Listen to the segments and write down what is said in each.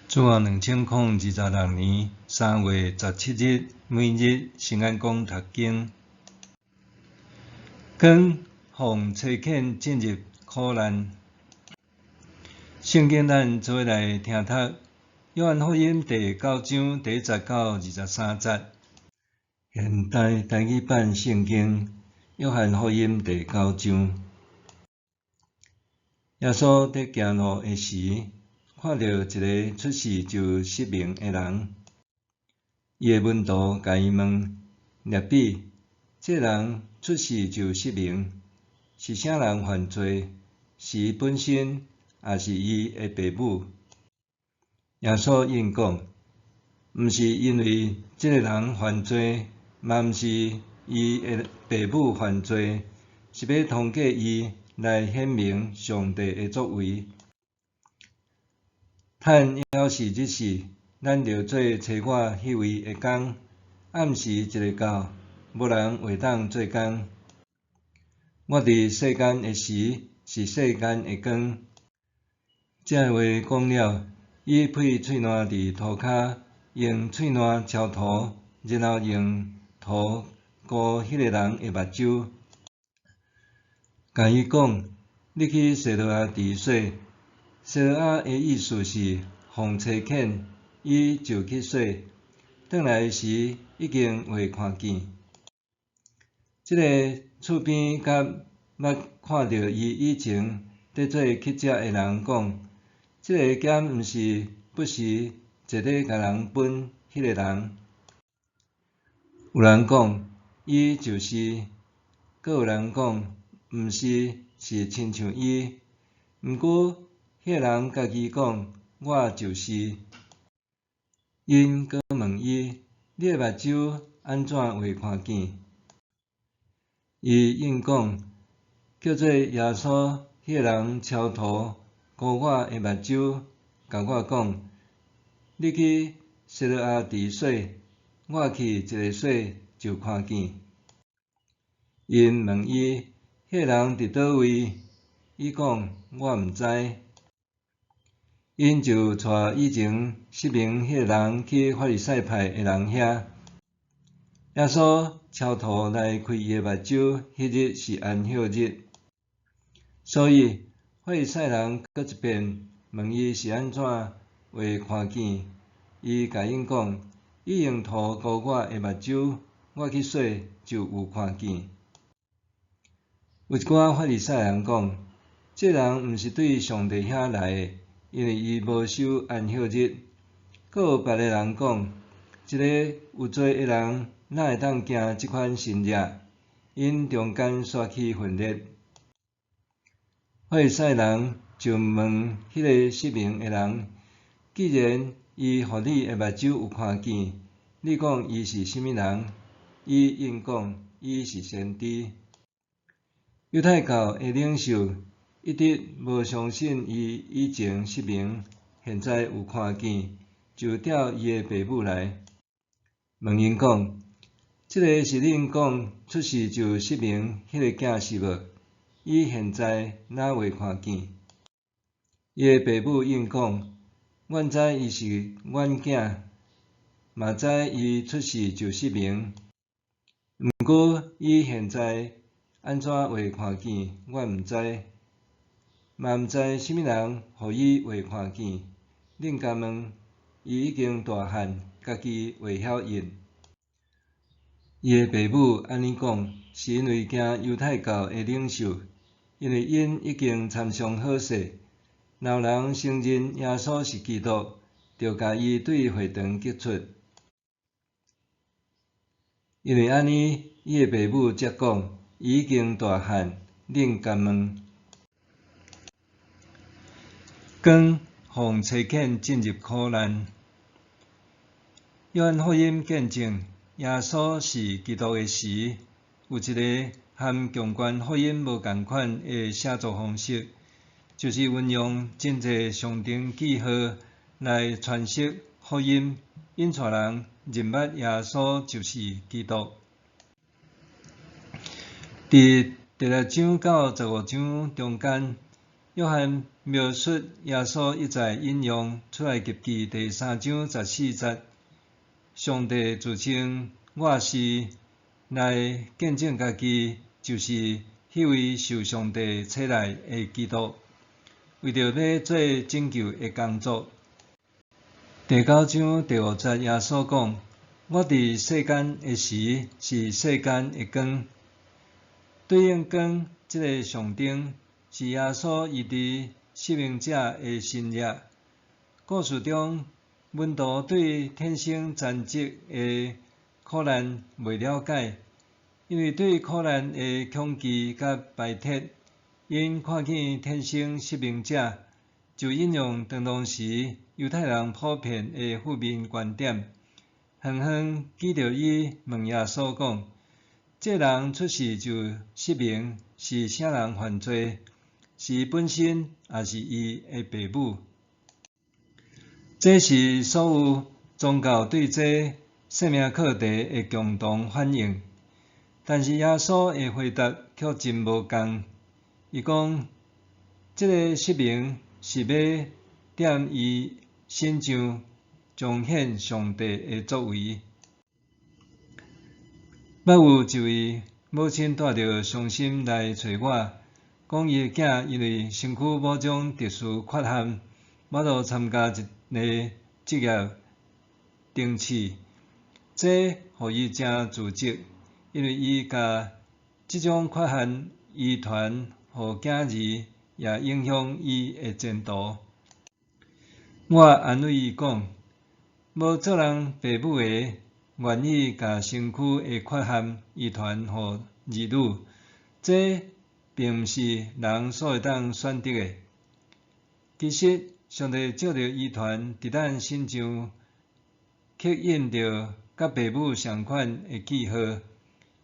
主後2026年3月17日，每日聖安講讀經。光奉差遣進入苦難。聖經咱做伙來聽讀約翰福音第九章第一節到23節。現代台語版聖經約翰福音第九章。耶穌佇行路的時，看著一个出世就失明的人，伊的門徒共伊問：辣彼，這人出世就失明，是啥人犯罪？是伊本身，抑是伊的爸母？耶穌應講：毋是因為這个人犯罪，嘛毋是伊的爸母犯罪，是欲通過伊來顯明上帝的作為。趁猶是日時，咱著做差我彼位的工。暗時一下到，無人會當做工。我佇世間的時，是世間的光。這話講了，伊噴喙瀾佇塗跤，用喙瀾敲塗，然後用塗糊彼个人的目睭，共伊講：你去西羅亞池洗。西羅亞的意思是奉差遣，伊就去洗，轉來時已經會看見。這个厝邊佮捌看著伊以前佇做乞食的人講：這个敢毋是不時坐咧共人分彼个人？有人講伊就是，閣有人講毋是，是親像伊。毋過，彼个人家己講：我就是。𪜶閣問伊：你的目睭按怎會看見？伊應講：叫做耶穌彼个人敲塗糊我的目睭，共我講：你去西羅亞池洗。我去一下洗就看見。𪜶問伊：彼个人佇佗位？伊講：我毋知。𪜶就帶以前失明彼个人去法利賽派的人遐。耶穌敲塗來開伊的目睭，彼日是安息日，所以法利賽人閣一遍問伊是按怎會看見。伊共𪜶講：伊用塗糊我的目睭，我去洗就有看見。有一寡法利賽人講：這人毋是對上帝遐來的，因為伊無守安息日。閣有別个人講：一个有罪的人哪會當行這款神蹟？𪜶中間煞起分裂。法利賽人就問彼个失明的人：既然伊予你的目睭有看見，你講伊是啥物人？伊應講：伊是先知。猶太教的領袖一直無相信伊以前失明，現在有看見，就召伊的爸母來，問𪜶講：這个是恁講出世就失明彼个囝是無？伊現在哪會看見？伊的爸母應講：阮知伊是阮囝，嘛知伊出世就失明。毋過伊現在按怎會看見，阮毋知，嘛毋知啥物人予伊會看見。恁共問，伊已經大漢，家己會曉應。伊的爸母按呢講，是因為驚猶太教的領袖，因為𪜶已經參商好勢，若有人承認耶穌是基督，就共伊對會堂趕出。因為按呢，伊的爸母才講，伊已經大漢，恁共問。光奉差遣進入苦難。約翰福音見證耶穌是基督的時，有一个和共觀福音無仝款的寫作方式，就是運用真濟象徵記號來詮釋福音，引帶人認捌耶穌就是基督。佇第六章到15章中間，約翰描述耶穌一再引用出埃及記第三章十四節，上帝自稱我是來見證家己，就是彼位受上帝差來的基督，為著欲做拯救的工作。第九章第五節，耶穌講：我佇世間的時，是世間的光。對應光這个象徵，是耶穌醫治失明者的神蹟。故事中，門徒對天生殘疾的苦難袂了解，因為對苦難的恐懼佮排斥，𪜶看見天生失明者，就引用當時猶太人普遍的負面觀點，遠遠指著伊問耶穌講：這人出世就失明，是啥人犯罪？是伊本身，抑是伊的爸母？這是所有宗教對這生命課題的共同反應。但是耶穌的回答卻真無仝。伊講：這个失明是欲踮伊身上彰顯上帝的作為。捌有一位母親帶著傷心來揣我，講伊的囝因為身軀某種特殊缺陷，無法度參加一个職業甄試，這予伊誠自責，因為伊共這種缺陷遺傳予囝兒，也影響伊的前途。我安慰伊講，無做人父母的願意共身軀的缺陷遺傳予兒女，這並毋是人所會當選擇的。其實，上帝藉著遺傳佇咱身上刻印著佮父母相款的記號，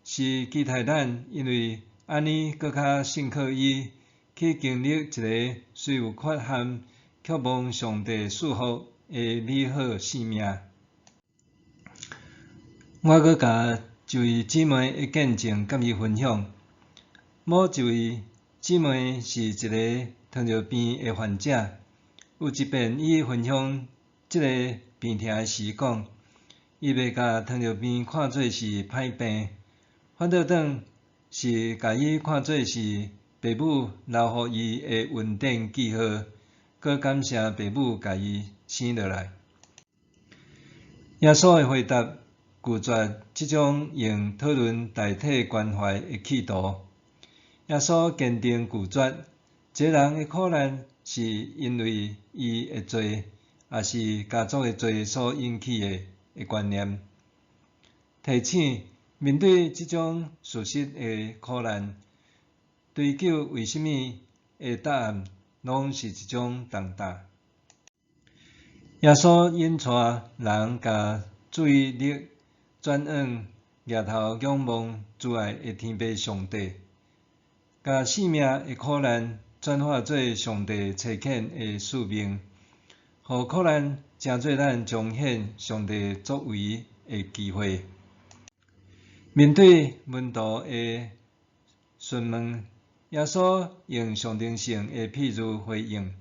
是期待咱因為按呢閣較信靠伊，去經歷一个雖有缺陷，卻蒙上帝賜福的美好生命。我閣共一位姊妹的見證佮伊分享。某一位姊妹是一个糖尿病的患者，有一遍伊分享這个病痛的時講，伊袂共糖尿病看做是歹病，反倒轉是共伊看做是父母留予伊的恩典記號，閣感謝父母共伊生落來。耶穌的回答拒絕這種用討論代替關懷的企圖。耶穌堅定拒絕，這人的苦難是因為伊的罪，抑是家族的罪所引起的觀念。提醒面對這種事實的苦難，追究為啥物的答案，攏是一種重擔。耶穌引帶人共注意力轉往舉頭仰望慈愛的天父上帝，共生命的苦難轉化做上帝差遣的使命，予苦難成做咱彰顯上帝作為的機會。面對門徒的詢問，耶穌用象徵性的譬喻回應：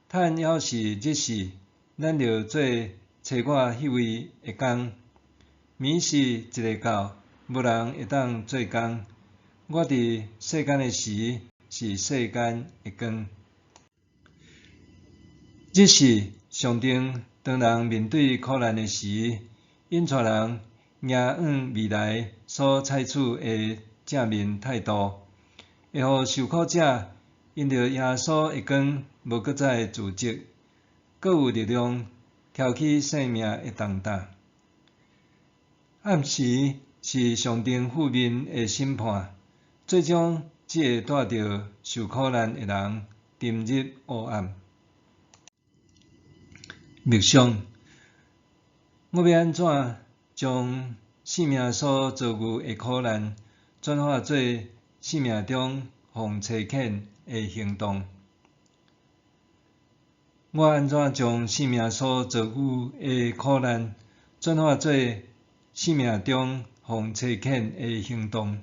趁猶是日時，咱著做差我彼位的工。暝時一下到，無人會當做工。我佇世間的時，是世間的光。日時象徵當人面對苦難的時，引帶人迎向未來所採取的正面態度，會予受苦者因著耶穌的光，無閣再自責，閣有力量挑起生命的重擔。暗時是象徵負面的審判，最終只會帶著受苦難的人沉入黑暗。默想，我欲按怎將生命所遭遇的苦難轉化做生命中奉差遣的行動？我按怎將生命所遭遇的苦難轉化做生命中奉差遣的行動？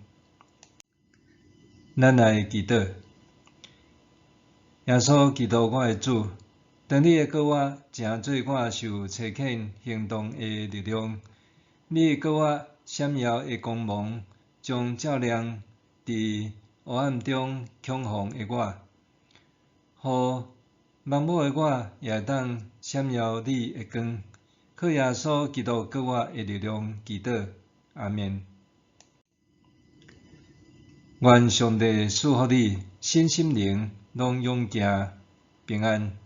咱來祈禱。耶穌基督我的主，當你會閣我成做我受差遣行動的力量，你會閣我閃耀的光芒，將照亮佇黑暗中恐慌的我，予盲目的我也會當閃耀你的光。靠耶穌基督閣我的力量祈禱，阿們。願上帝賜福你，身心靈攏勇健平安。